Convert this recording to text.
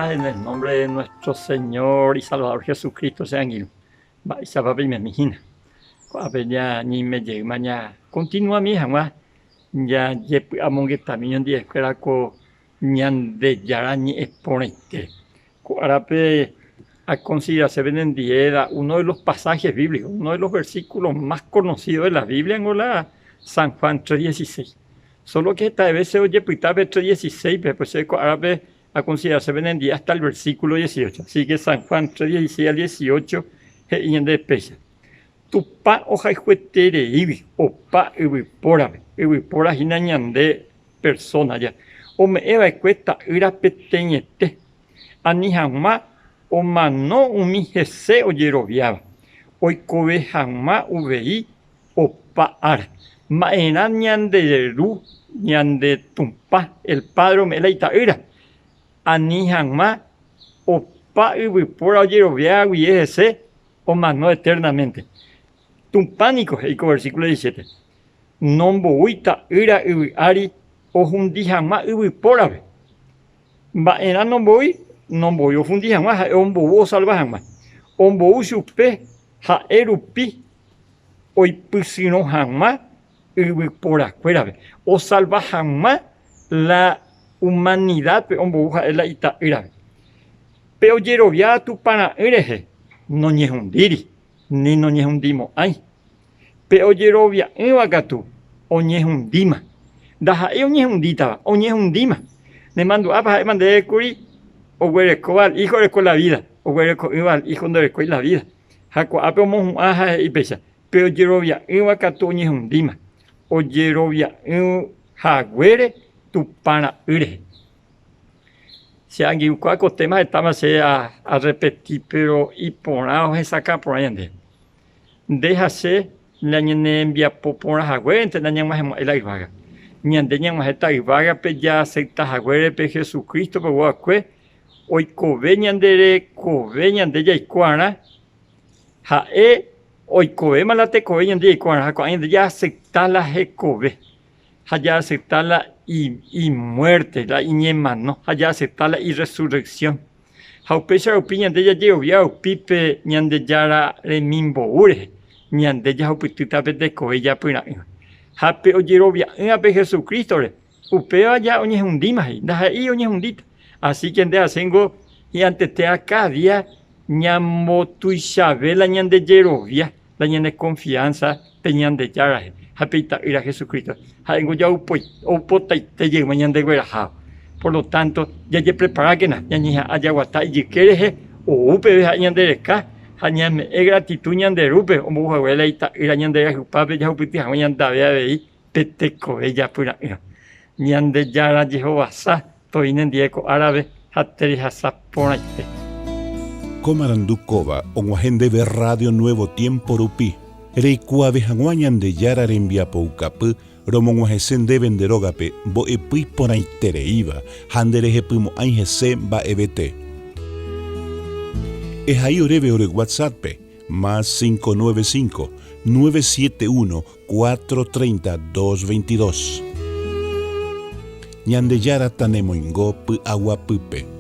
paz en el nombre de nuestro Señor y Salvador Jesucristo che angirũ. Mba'éichapa peimemi hína. Ko'ápe ñañeime jeýma ñakontinuami hag̃ua jajepy'amongetami ñandivekuéra ko Ñandejára ñe'ẽ porãite. Ko árape akonsiderase penendie la uno de los pasajes bíblicos, uno de los versículos más conocidos de la Biblia ningo la San Juan 3:16. Solo que heta vése ojepyta pe 3:16-pe, pues che ko árape akonsiderase penendie hasta el versículo 18. Así que San Juan 3:16 al 18 he'i ñandéve péicha, Tupã ohayhuetereígui opa yvypórape, yvypóra hína ñande persóna ja, ome'ẽ va'ekue ta'ýra peteĩete, ani hag̃ua omano umi hese ojeroviáva, oikove hag̃ua uvei opa ára. Ma'erã ñande Ru, ñande Tupã, el Padre ome'ẽ la ita'ýra, ani hag̃ua opa yvypóra ojerovia guie hese omano eternamente. Tupã niko, he'i ko versículo 17, Nomboúi ta'ýra yvy ári ohundi hag̃ua yvypórape. Mba'erã nomboúi? Nomboúi ohundi hag̃ua, ha'e ombou osalva hag̃ua. Ombou chupe ha'e rupi oipysyrõ hag̃ua yvyporakuérape, osalva hag̃ua la umanidápe ombou ha'e la ita'ýrape. Pe ojeroviáva Tupã Ra'y rehe noñehundíri ni noñehundimo'ãi. Pe ojerovia'ỹva katu oñehundíma. Ndaha'éi oñehundítava, oñehundíma. Nemandu'ápa ha'éma ndéve kuri oguerekóva al Hijo oreko la vida, oguereko'ỹva al Hijo ndorekói la vida. Ha ko'ápe omohu'ã ha he'i péicha, Pe ojerovia'ỹva katu oñehundíma, ojerovia'ỹ haguére Tupã Ra'y rehe. Che angirũkuaa ko téma hetáma che arrepeti, péro iporã ohesakã porã ñandéve. Nde ha che ñañenembiapo porã haguérente nañag̃uahẽmo'ãi la yvága. Ñande ñag̃uahẽta yvágape jaasepta haguére pe Jesucristo-pe oguakue oikove ñande rekove ñande jaiko arã, ha'e oikovéma la tekove ñande jaiko arã ha ko'ág̃a ñande jaasepta la hekove ha jaasepta la imuérte, la iñemano ha jaasepta la irresurrección. Ha upéicha rupi ñande jajerovia rupi pe Ñandejára remimbou rehe, ñande jahupytýta pe tekove ijapyra'ỹva. Ha pe ojerovia'ỹva pe Jesucrístore, upéva ja oñehundíma he'i, ndaha'éi oñehundíta. Así que nde ha chéngo hi'antetéva káda día ñambotuichave la ñande jerovia. la ñane confianza pe Ñandejára rehe ha pe Ita'ýra Jesucristo rehe. Ha'éngo oupotaite jeýma ñandeguerahávo. Por lo tanto, jajepreparákena ñañeha'ã jaguata ijyke rehe ou peve ha'e ñandereka ha ñame'ẽ gratitud ñande Rúpe ombou haguére la Ita'ýra ñanderayhupápe jahupyty hag̃ua ñandave avei pe tekove japyra'ỹva. Ñandejára jehovasa toĩ nendie ko árape ha terehasa porãite. Ko marandu kóva og̃uahẽ ndéve Radio Nuevo Tiempo rupi, reikuaave hag̃ua Ñandejára rembiapoukapy romog̃uahẽse ndéve nde rógape mbo'epy iporãitereíva ha nderehepymo'ãi hese mba'evete. Ehai oréve ore WhatsApp-pe, más 595 971 4:30 2:22. Ñandejára tanemoingo py'aguapýpe.